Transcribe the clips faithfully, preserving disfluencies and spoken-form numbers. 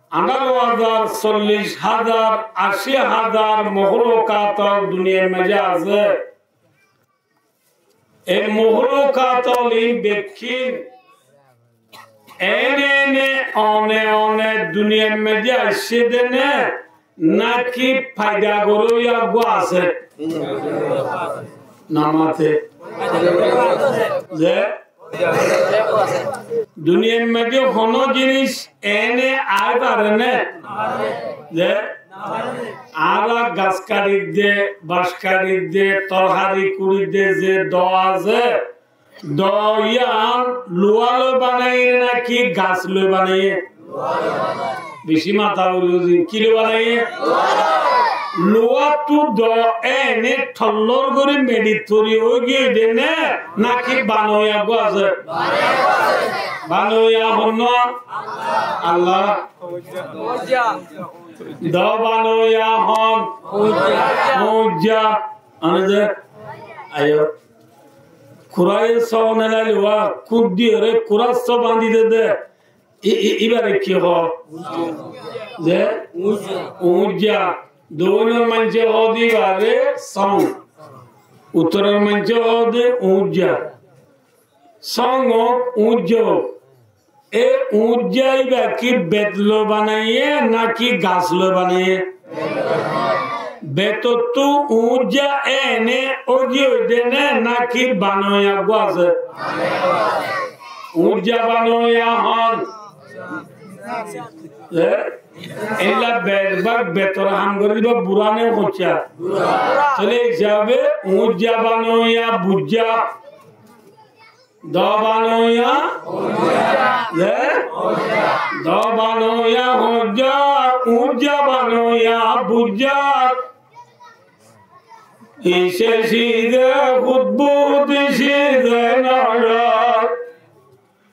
Añçáro házar, sollic házar, ací házar mohlukatol duniyar maze asé. E mohlukatol in bekkín ene ene one one duniyar maze aiccé dé né, náki faida goróya gua asé? Namate. Ze duniyar maze hono jinis ene ai fare né? Ze añára gas kaçir de, bac kaçir de, torhari kuçir de ze do asé, do yián luwa loi banaiye náki gas loi banaiye? Beci mata uri uri, ki loi banaiye? Luwattu do ene thollor gori medit fori ói giyé dé né, náki banoya gua asé? Banoya hon? Allah. Do banoya hon? Ujja. Ane ze, ayo. Kuraye só ne lailé wa, kuddi ore kura só bandi de de. I, i, ibare ki hoó? Ze? Ujja. Doinor maincé hoó de ibare sóng. Uttoror maincé hoó de ujja. Sóng ók, ujja ók. E ujja iba ki bet loi banaiye náki gas loi banaiye? Betottú ujja ene ói giyé dé né, náki banoya gua asé? Ujja banoya hon? E? Eilla beci bák betor ham gorí diba bura né hoicca? Tóile hísabe ujja banoya bujja. Do banoya, ze? Do banoya hojja, ujja banoya bujja. Ice cize hudbut cize norar.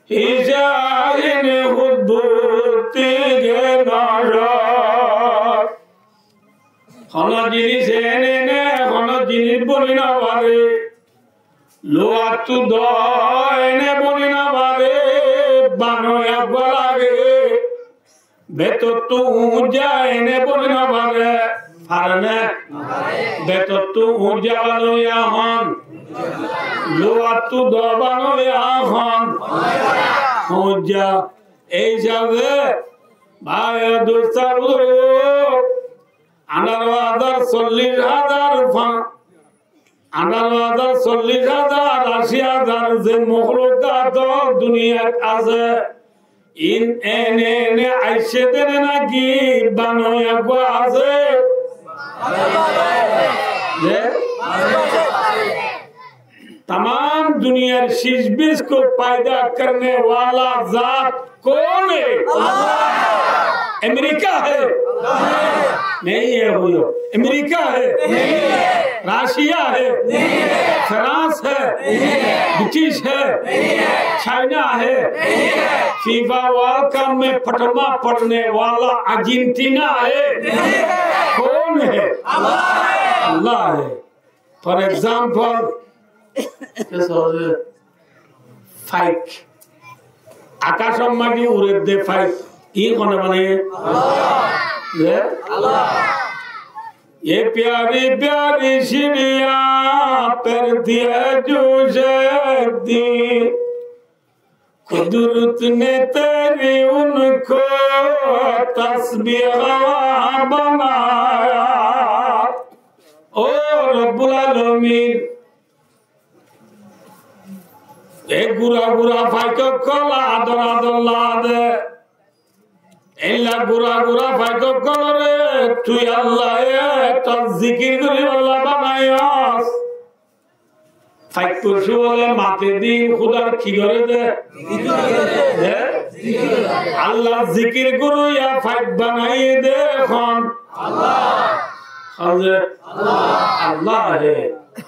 Ice ain hudbut tige norar. Hono jinis ene ne, hono jinis boni no fare. Luwattu do ene boni no fare, banoya gua lage. Betottú ujja ene boni no fare, fare ne? Betottú ujja banoya hon? Luwattu do banoya hon? Ujja. Ei hísabe, bái o dustó buzurg, añçáro házar, sollic házar fa-, añçáro házar, sollic házar, aci házar ze mohlukat duniyat asé, in ene ene aicce dé né náki banoya gua asé? Ze? Tamam duniyar ciz-biz ko paida karne wala zat kaun hai? Allah. Amerika hai? Nahi hai, bolo. Amerika hai? Nahi hai. Rasia hai? Nahi hai. Frans hai? Nahi hai. British hai? Nahi hai. China hai? Nahi hai. FIFA World Cup mein fatwa padhne wala Argentina hai? Nahi hai. Kaun hai? Allah hai. Allah hai. For example, faik. Akacor maze ure de faik. Ín hone banaiye? Allah. Ye? Allah. Ye pyari pyari chiriya, per diye jo shehdi. Kudrat ne teri unko tasbih banaya. Ó Robbul Alamin, e gura gura faik ókkol ador ador lade. Eilla gura gura faik ókkolore tui Allah e tor zikir goribolla banaiyos. Faik pocu bole mate din Hudar ki gore de? He? Allah zikir goroya faik banaiye de hon? Allah. Hon ze? Allah. Allah he.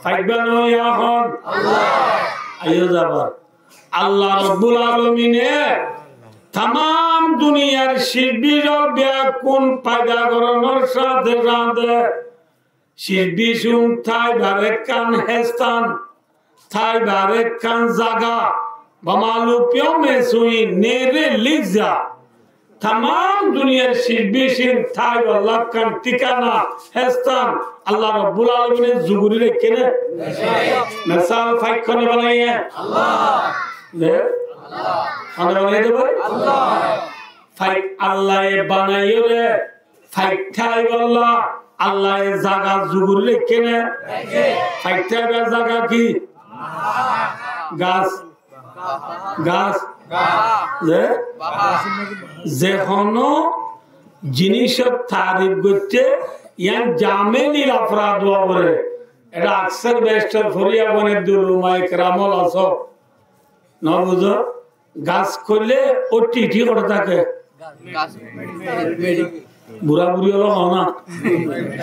Faik banaiya hon? Allah. Aiyo zabar. Allah Robbul Alamine tamam duniyar ciz-biz beggún faida goronor sáte sáte ciz-bizun táibar ekkán héstan, táibar ekkán zaga, bamalu piyo mesui nere lizza. Tamam duniyar cíz bicín táibolla ekkán thíkana, héstan Allah Rabbul Alamine zuguri raikké né? Misal, faik hone banaiyé? Allah. Ze? Hone banaiyé de bái? Allah. Faik Allaye banaiyóre, faik táibolla Allaye zaga zuguri raikké né? Faik táibar zaga ki? Gas. Gas. Ze? Ze honó jinícor taarif goitté, yián jamelil afrad ówa foré. Eçé aksar bicístor foriya bone duluma ikramol asó. No buzó? Gas hoilé ótti itti hoçé táke? Gas. Bura buri ókkol hoó na.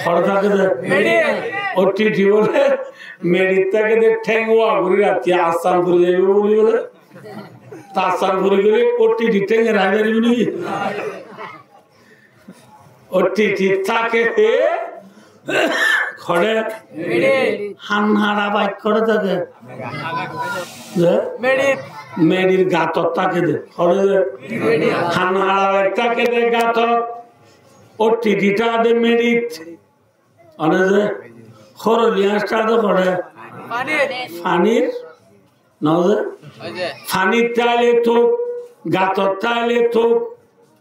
Hoçé táke de? Meçit. Ótti itti bóle meçit táke de, théng uwa gorí raikkí assan fori zaibó buli bóle. Te assan fori gele ótti itti théng e raikí faribó niki? Ótti itti táke de hoçé? Meçit. Hanhaça bait hoçé táke? Ze? Meçit. Meçir gatot táke de. Hoçé ze? Meçit. Hanhaça bait táke de gatot. Ótti itti táke de meçit. One ze? Hóroli añc táke de hoçé? Fanir. Fanir. No ze? Oi ze. Fanit táile tóuk, gatot táile tóuk,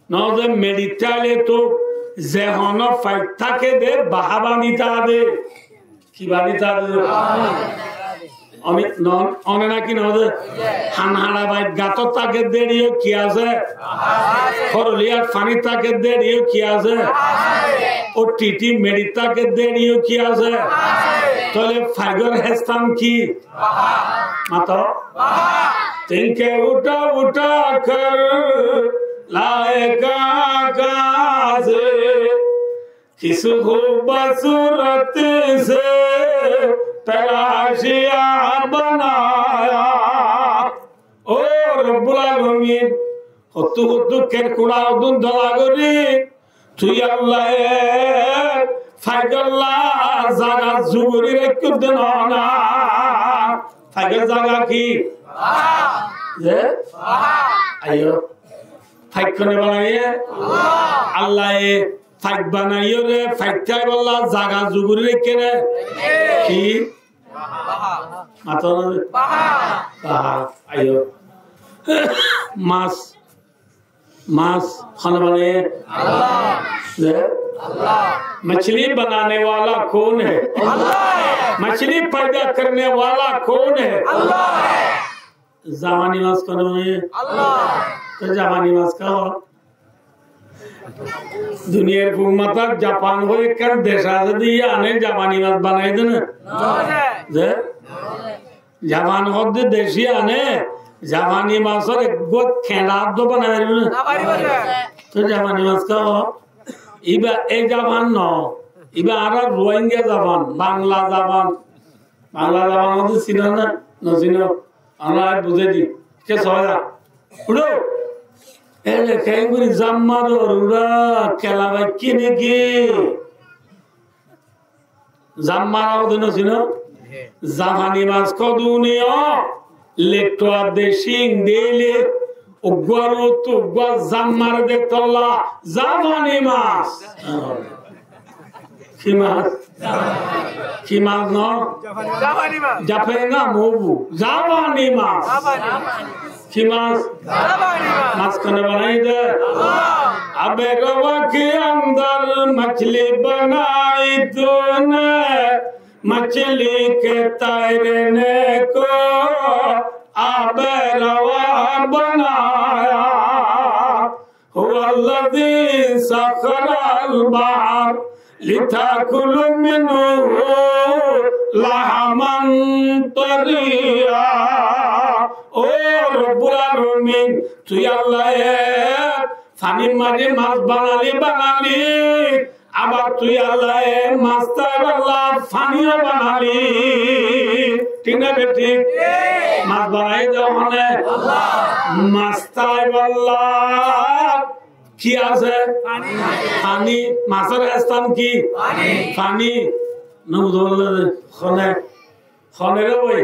no ze, meçit táile tóuk, ze honó faik táke de, baha bani táke de. Ki bani táke de? One, no, one naki no ze? Hanhaça bait gatot táke de, eçiyó ki asé? Hóroli añc fanit táke de, eçiyó ki asé? Ótti itti meçit táke de, eçiyó ki asé? Tóile faigor héstan ki? Mato. Tinke utha utha kar laye kahan kahan se, kis khubsurat se tarashiya banaya. Ó Rabbul Alamin, hottú hottú kerkura odún dola gorí, tui Allaye faigolla zaga zuguri raikkó de no na. Faigor zaga ki? Ze? Aiyó. Faik hone banaiyé? Allaye faik banaiyóre, faik táibolla zaga zuguri raikké né? Ki? Mato na ze? Baha. Aiyó. Mas. Mas hone banaiyé? Allah. Ze? Allah. Machli banane wala kaun hai? Allah. Machli paida karne wala kaun hai? Allah. Jafani mas hone banaiyé? Allah. To jafani mas kiyá? Duniyar fuk matát Jafan hoi ekkán dec asé de, yíane jafani mas banai de né? Ze? Jafan hoó de dec yíane, jafani masór eggúa keñça dó banai faribó né? No faribó né. To jafani mas kiyá? Íba e Jafan no, íba añárar Ruáingga Jafan, Bangla Jafan. Bangla Jafan hoó de sino né? No sino? Añára añí buzái di. Ke soóya? Uçó. Ele keéngori zammaror ura kela baikkí niki? Zammara ódin no sino? Jafani mas koduniyo, lettuwa de cíng de le, uggwar uttú uggwar zammar de tolla, jafani mas. Ki mas? Ki mas no? Jafani mas. Jafani mas. Ki mas? Mas hone banai de? Abe rawa ke andar machli banai tune, machli ke tairne ko abe rawa banaya. هو الذي سخر البحر لتأكلوا منه لحما طريا. Ó Rabbul Alamin, tui Allaye fanir maze mas banali, banali, abar tui Allaye mas táibolla faniyo banali. Thík né bethík? Mas banai de hone? Mas táibolla ki asé? Fani. Masór héstan ki? Fani. No buzó bolla de. Hone? Hone re bái?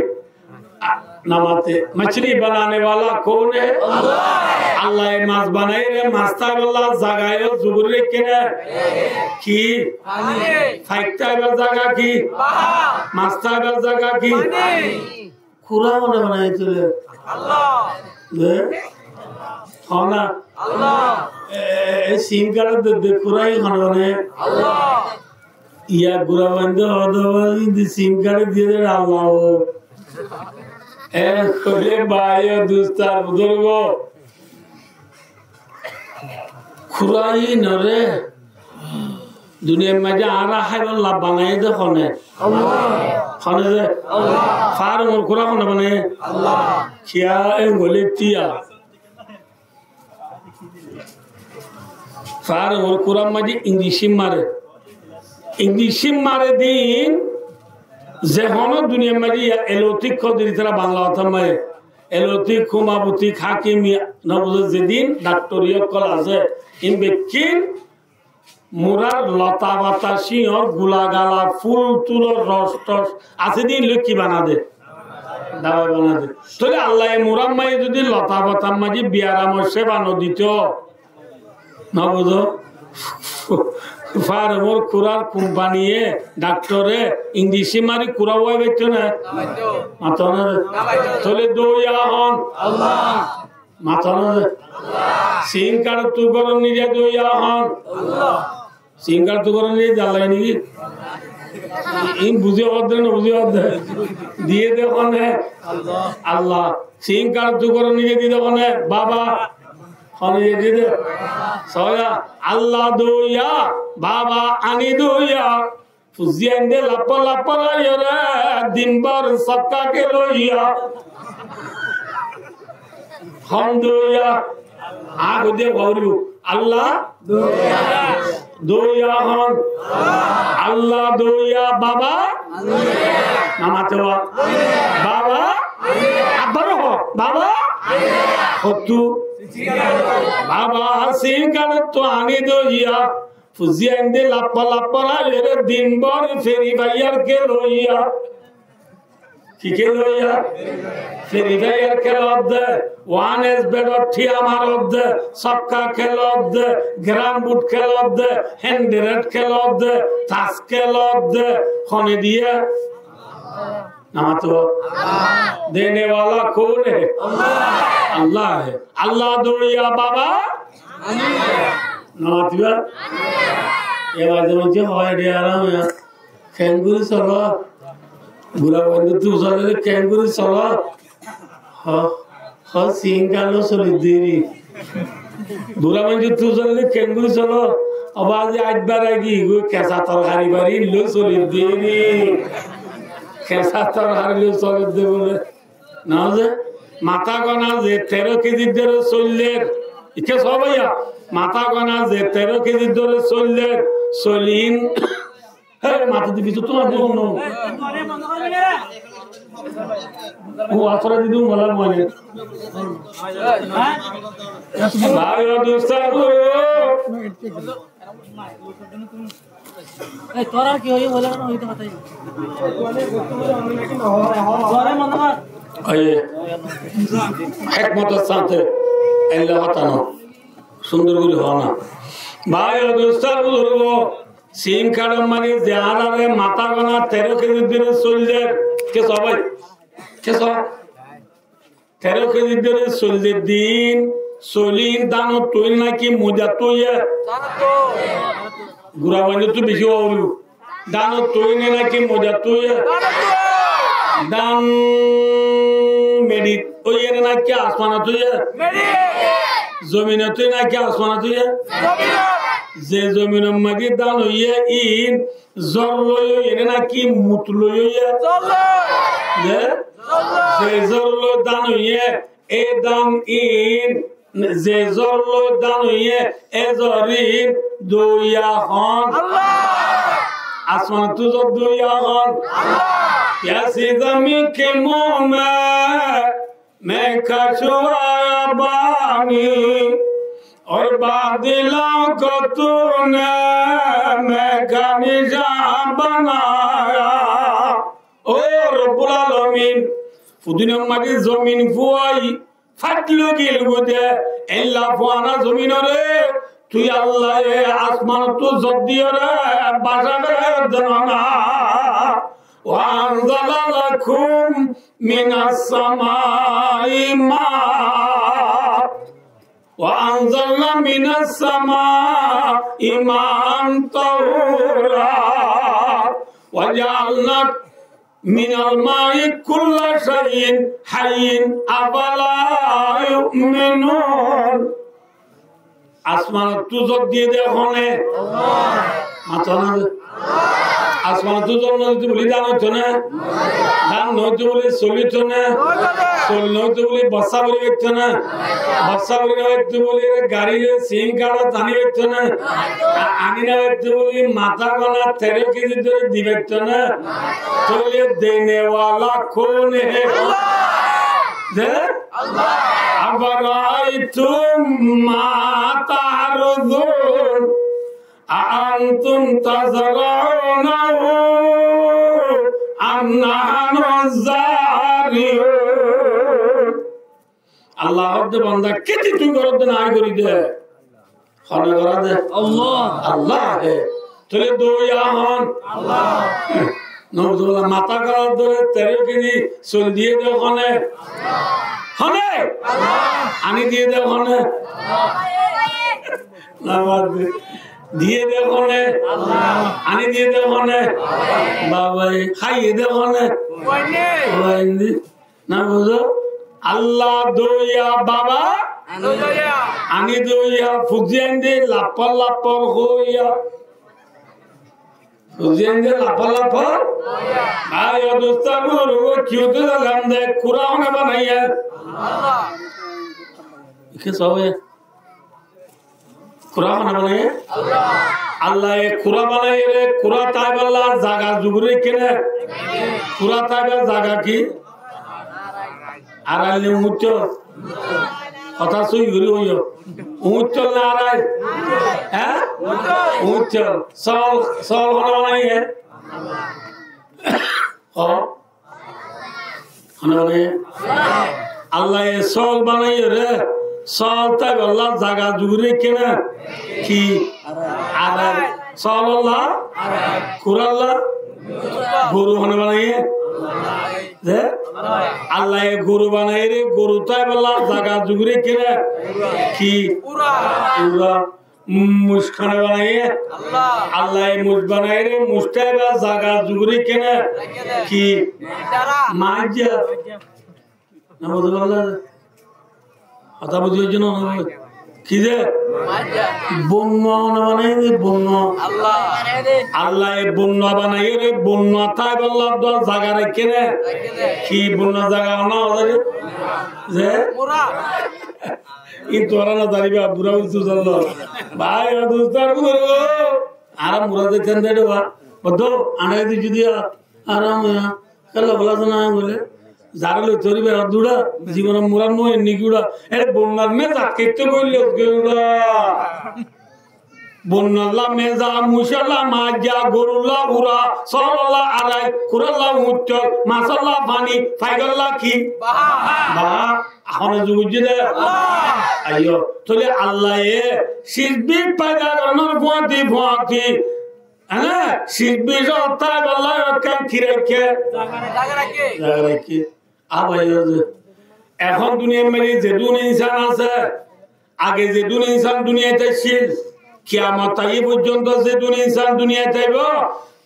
Namate, machli banane wala koun hai? Allah. Allah e mas banaiyóre mas táibolla zaga yó zuguri raikké né? Ki? Faik táibar zaga ki? Mas táibar zaga ki? Kura hone banaiye toile? Allah. Hona? Allah. E, e, e sim kard de, de kura hone banaiye? Allah. Iya gura bande hoda bande indi sim kard diye de Allah o. E, kore bái o dustó buzurgo. Kura hone re. Duniyar maze añára háibolla banaiye de hone? Allah. Hone de? Allah. Faramor kura hone banaiye? Allah. Kiya engole tiya. Faramor kurar maze ingilisi mare. Ingilisi mare din ze hono duniyar maze ya elotik hodir itara Bangla hotár maze. Elotik, homeopathic, hakimi, no buzó zedin daktori okkol asé. In bekkín murar lota bata siñor gula gala ful tulor ros tos asé din loi ki banade? Dawai banade. Tóile Allah e murar maze zodi lota batar maze biyaramor seba no dito, no buzó? Faramor kurar kumpaniye, daktore, ingilisi mari kura wai baito na? Mato na re. Tóile doya hon? Allah. Mato na re. Sim kard tu goron nize doya hon? Allah. Sim kard tu goron nize Allah niki? In buzi hodde na buzi hodde? Diye de hone? Allah. Sim kard tu goron nize diye de hone? Baba. Hone diye de? Soya. Allah doya, baba ani doya. Fuzi ainde lappa lappa rayore, din bor sokka keloiya. Hon doya. Añí hoide hoóribo. Allah doya. Doya hon. Allah doya baba. Namate wa. Baba. Abbar ho. Baba. Hotu. Baba sim kard tu ani doya. Fuzi ainde lappa lappa rayore din bor Free Fire keloiya. Ki keloiya? Free Fire kelodde, One X Bet ot thiya marodde, sokka kelodde, gramboot kelodde, hundred kelodde, tas kelodde, hone diye? Namate wa. Dene wala koun hai? Allah hai. Allah doya baba. Namate wa. E maze maze hoi de aram ya. Kengori solo. Gura bande tu solo kengori solo. Ho, ho, sim kard lo soli deri. Gura bande tu solo kengori solo. Abar aijbar agi go kesa torkari bari lo soli deri. Kesa torkari lo soli de bole. Noze, matá gona ze teró kezi dóre soilder. Ikke só baiya, matá gona ze teró kezi dóre soilder. Solin. He, matá di bisu tumar bul no. O asra di dum wala mane. Bái o dustó. এই, তোরা কি হয়ে বলে না, হইতে কথা। Aye, hékmotor sáñte eilla hotá no, cúndor gorí hoó na. Bái o dustó buzurgo, sim kardor maze ze añárare matá gona teró kezi dóre soilder, ke só bái? Ke só? Teró kezi dóre soilder din, solin dánottu óiye náki moidattú óiye? Gura bainnottu beci óiye. Dánottu óiye náki moidattú óiye? Dán meçit óiye náki asmanottu óiye? Zominottu óiye náki asmanottu óiye? Ze zominor maze dán óiye, in zor loi óiye né náki mut loi óiye? Zor loi. Ze? Zor loi. Ze zor loi dán óiye, e dán in, ze zor loi dán óiye, e zor in doiya hon? Allah. Asmanottu zor doiya hon? Allah. پیاسی زمین کے منہ میں، میں کھا چوا پانی، اور بادلوں کو تو نے میں کا نشان بنایا۔ او رب العالمین، Fudinor maze zomin fuwai fáit loi giyói de, éilla fuana zominore tui Allaye asmanottú zor diyóre báca gorí de no na. وأنزل لكم من السماء ماء وأنزلنا من السماء ماء طهورا وجعلنا من الماء كل شيء حي أفلا يؤمنون. Asmanottú zor diyé de hone? Mató na ze. Asmanottú zor no dito buli dán óito na? Dán no óito buli sóil óito na? Sóil no óito buli bossá bóri óito na? Bossá bóri no óito buli gari loi sin kára tani óito na? A-, ani no óito buli matá gana teró kezi dóri di óito na? Tóile dene wala koun hai? Ze? أفرأيتم ما تحرثون أأنتم تزرعونه أم نحن الزارعون. Allah hoó de banda, kéti tui gorós de na aññí gorí de? Hone gorá de? Allah. Allah he. Tóile dóiya hon? Allah. Nauzubillah, matá gana dóre teró kezi sóil diyé de hone? Hone? Allah. Ani diyé de hone? Na, bad de. Diyé de hone? Allah. Ani diyé de hone? Baba, háiye de hone? Baba, indi. Na buzó? Allah dóiya baba, ani dóiya, fuzi ainde lapar lapar hoiya. Fuzi ainde lapar lapar. Bái o dustó, buzurgó, kiyóttu zalam de, kura hone banaiye? Ki sóiye? Kura hone banaiye? Allah. Allaye kura banaiyóre, kura táibolla zaga zuguri raikké né? Kura táibar zaga ki? Arail né uñittór? Hotá sóiyi gorí hoiyó. Uñittór né arail? Hé? Uñittór. Sóol, sóol hone banaiye? Ó. Hone banaiye? Allaye sóol banaiyóre, sóol táibolla zaga zuguri raikké né? Ki? Arail. Sóololla kuralla goru hone banaiye? Ze? Allaye goru banaiyóre, goru táibolla zaga zuguri raikké né? Ki? Kura. Muc hone banaiye? Allah. Allaye muc banaiyóre, muc táibar zaga zuguri raikké né? Ki? Maijja. Na buzó balla? Hotá buzí faijjó né? Ki ze? Maijja. Bonnua hone banaiye de, bonnua? Allah. Allaye bonnua banaiyóre, bonnua táibolla zaga raikké né? Ki bonnua zaga hone banaiye? Ze? Kura. Ín tuáñra no zaniba, bura buzó zallo. Bái o dustó, buzurgó, añára mura zaitam de ba. Boddo, añára edi zodi añára mura, kalla bola zana bole, zara loi tori ba dura, zibonot mura no enni gura. E bonnuar mezaj keitte goille gura. Bonnualla meza, mucalla maijja, gorulla ura, sóololla arail, kuralla uñittór, masalla faní, faigalla ki? Baha. Baha. Hone zugujje de? Allah. Aiyó. Tóile Allaye sisbis faida goronor fuañti fuañti, hé, sisbis táibolla ekkán ki raikké? Zaga raikké. Zaga raikké. Abar ehón duniyar maze zedún insan asé, age zedún insan duniyait aiccíl, kiyamot aiyé foijjonto zedún insan duniyait aibó,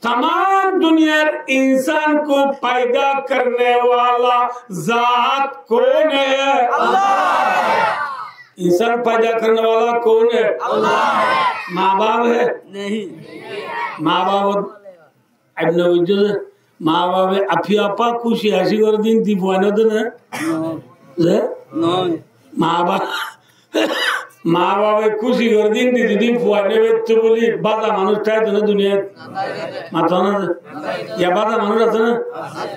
tamam duniyar insan ko paida karne wala zat koun hai? Allah. Insan paida karne wala koun hai? Allah. Maa baf hai? Nahin. Maa baf Aibna buijjó de? Maa bafe afiya apa kúci hañsi gorér de, ín di fuain no de né? No. Ze? No. Maa ba-, maa bafe kúci gorér de, ín di zodi fuain no faitto buli, báza manúic táito né duniyait? Mató na ze? Ya báza manúic asé né?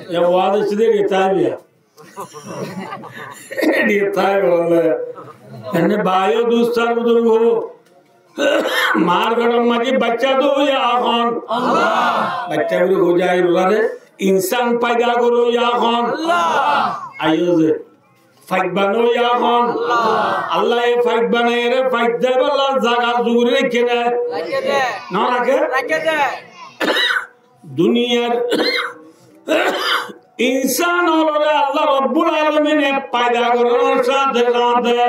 Ya waz asé de, táibo ya. Ene bái o dustó ar buzurgó, maar fethor maze bacca dóiya hon? Allah. Bacca gori hojai rulare, insan faida gori ya hon? Allah. Aiyó ze. Faik banaiye hon. Allah. Allaye faik banaiyóre faik táibolla zaga zuguri raikké né? Raikké de. No raikké? Raikké de. Duniyar insán ólore Allah Rabbul Alamine foida gorónor sáte sáte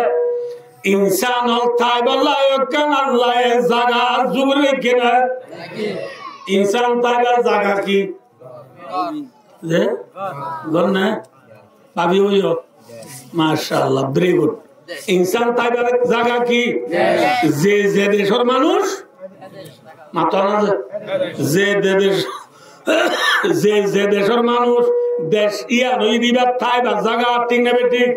insán ól táibolla ekkán Allaye zaga zuguri raikké né? Insán táibar zaga ki? Ze? Gór né? Báfi hoiyó? Mashallah, very good. Insán táibar zaga ki? Ze ze decór manúic, mató na ze? Ze ze dec-, ze ze decór manúic, dec yián óiye de íbar táibar zaga, thík né bethík?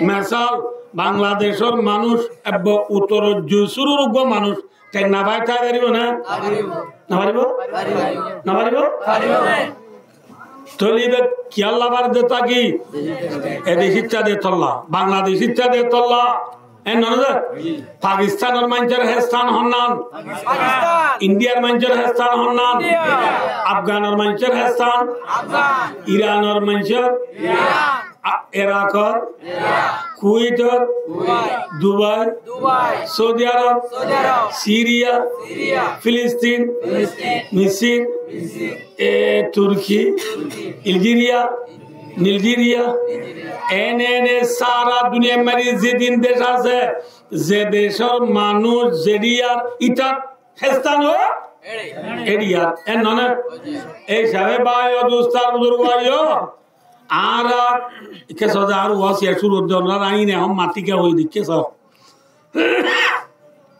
Mesal, Bangladecór manúic ebbe uttoror zui cúrur uggúa manúic, Te no fai, tai faribo né? Faribo. No faribo? Faribo. No faribo? Faribo. Tóile íba kiyólla fare de táki? E decítta de tolla, Bangladecítta de tolla. E no de? Pakistanor maincór hestan honnán? Pakistan. Indiyar maincór hestan honnán? India. Afganor maincór hestan? Afgan. Iranor maincór? Iran. A-, Irakor, Irak. Kuwaitor, Kuwait. Dubai, Dubai. Saudi Arab, Saudi Arab. Siriya, Siriya. Filistin, Filistin. Misir, Misir. E, Turki, Turki. Aljeria, Naijeria. Naijeria. Ene ene sára duniyar maze zedún dec asé, ze decór manúic zedún, ítar hestan ó Eri. Eri ar. E no né? Ei hísabe bái ó, dustó, buzurgó bái ó, añára, kessú de añár waz iyá cúru de, ónora añí ne hom mati ke hoi di kessú.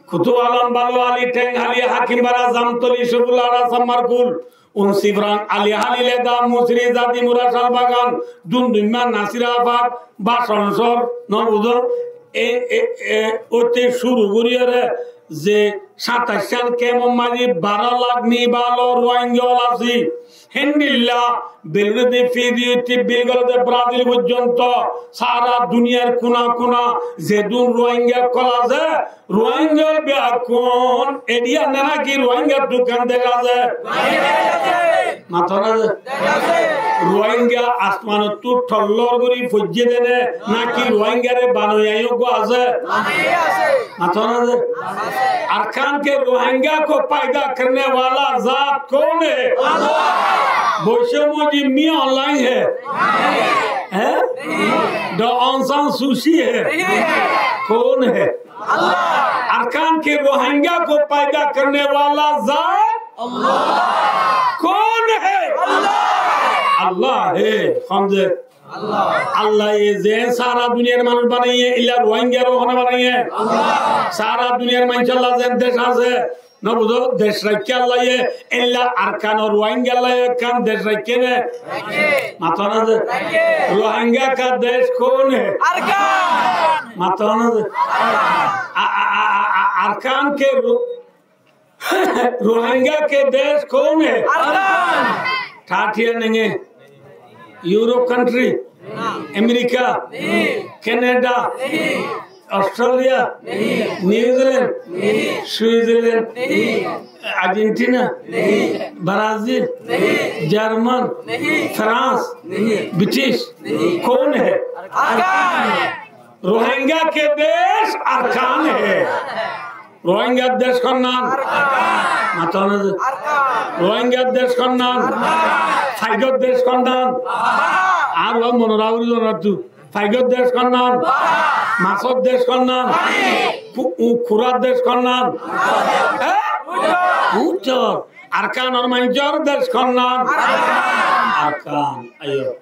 Kutub Alom, Balo Ali, Theng Ali, Hakim Bara, Zamtoli, Seful Ara, Sammarkul, Unsifrang, Ali Hali, Leda, Musri, Zadi, Mura, Shalbagan, Dundumma, Nasirabad, Basansor, no buzó? E, e, e, óite cúru gorí ore ze sátaicán kemor maze baró lak nibalo Ruáingga ól asé. Héndilla Belgrade, Fiji, Tibbil Golode, Brazil foijjonto sára duniyar kuna kuna zedún Ruáingga ókkol asé, Ruáingga beggún India né náki Ruáingga dukkan dega ze? Mató na ze? Ruáingga asmanottú thollor gorí foijjé de né, náki Ruáinggare banai aiyó gó asé? Mató na ze? ارکان کے روہنگیا کو پیدا کرنے والا ذات کون ہے؟ بوشمجی میاں لائن ہے؟ ہیں؟ ڈا آنگ سان سوچی ہے؟ کون ہے؟ ارکان کے روہنگیا کو پیدا کرنے والا ذات کون ہے؟ اللہ ہے۔ Hom ze? Allaye ze sára duniyar manúic banaiye, illa Ruáinggare hone banaiye? Sára duniyar maincólla ze dec asé, no buzó, dec raikké Allaye, illa Arkanor Ruáinggalla ekkán dec raikké né? Mató na ze? روہنگیا کا دیش کون ہے؟ Mató na ze? A, a, a, a, Arkan ke Ru-, روہنگیا کے دیش کون ہے؟ ارکان۔ ٹھاٹھیا نیں گے۔ یورپ کنٹری، امریکا، کینیڈا، آسٹریلیا، نیوزیلینڈ، سوئٹزرلینڈ، ارجنٹینا، برازیل، جرمن، فرانس، برٹش، کون ہے؟ ارکان۔ روہنگیا کے دیش ارکان ہے۔ Ruáinggár dec honnán? Mató na ze? Ruáinggár dec honnán? Faigor dec honnán? Ar ó monot auri zonattu. Faigor dec honnán? Masór dec honnán? Ku-, u-, kurar dec honnán? Hé? Uñtor. Arkanor maincór dec honnán? Arkan. Aiyó.